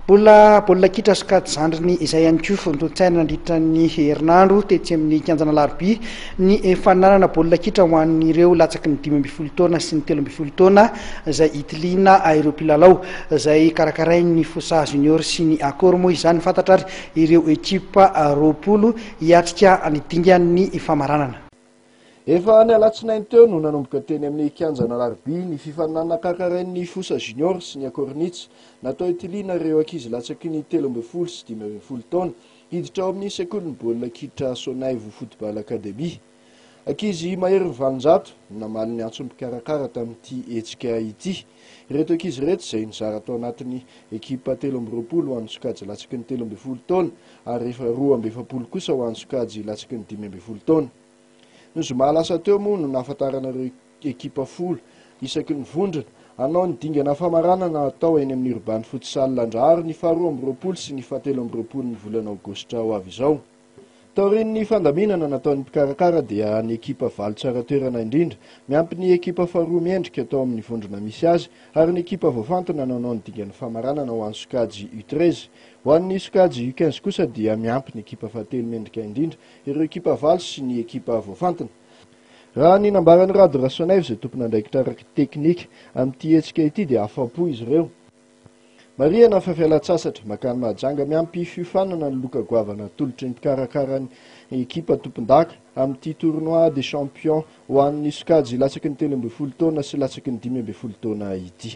Mbola baolina kitra sokajy zandriny izay ihany koa notontosaina nandritra ny herinandro tetsy amin'ny kianjan'Alarobia ny faninanana baolina kitra ho an'ireo latsaky ny 15 taona sy ny 13 taona izay hitiliana ireo mpilalao izay karakarain'ny Fosa Junior sy ny Accord moa izany. Fantatra ary ireo ekipa 20 hiatrika ny dingan'ny famaranana. Efa ny alatsinainy teo no nanomboka teny amin'ny kianjan'Alarobia ny fifaninanana karakarain'ny Fosa Junior sy ny Akornits. Natao hitiliana ireo ankizy latsaky ny 13 sy 15 taona hiditra ao amin'ny sekolin'ny baolina kitra Sonaivo Football Academy. Ankizy maherin'ny 800 no namaly ny antson'ny mpikarakara tamin'ity hetsika ity. Ireto ankizy ireto izay nizara tao anatin'ny ekipa 23 ho an'ny sokajy latsaky ny 13 taona ary efa 42 kosa ho an'ny sokajy latsaky ny 15 taona. Ny zoma lasa teo moa no nahafantarana ireo ekipa 10 isaky ny vondrona hanao ny dingana famaranana hatao eny amin'ny Urban Futsal Andraharo ny faha-22 sy ny faha-23 ny volana aogositra ho avy izao. Taorian'ny fandaminana nataon'ny mpikarakara dia ny ekipa valo tsara toerana indrindra miampy ny ekipa faharoa miendrika tao amin'ny vondrona misy azy ary ny ekipa voafantina nanao ny dingan'ny famaranana ho an'ny sokajy U13. Ho an'ny sokajy U15 kosa dia miampy ny ekipa fahatelo mendrika indrindra ireo ekipa valo sy ny ekipa voafantina. Raha ny nambaran'i Rado Rasoanaivo izay tompon'andraikitra ara-teknika amin'ity hetsika ity dia afa-po izy ireo. Marihana fa fialantsasatra mankany Mahajanga miampy fiofanana ny loka goavana atolotry ny mpikarakara ny ekipa tompondaka amin'ity tournoi des champions ho an'ny sokajy latsaky ny 13 taona sy latsaky ny 15 taona ity.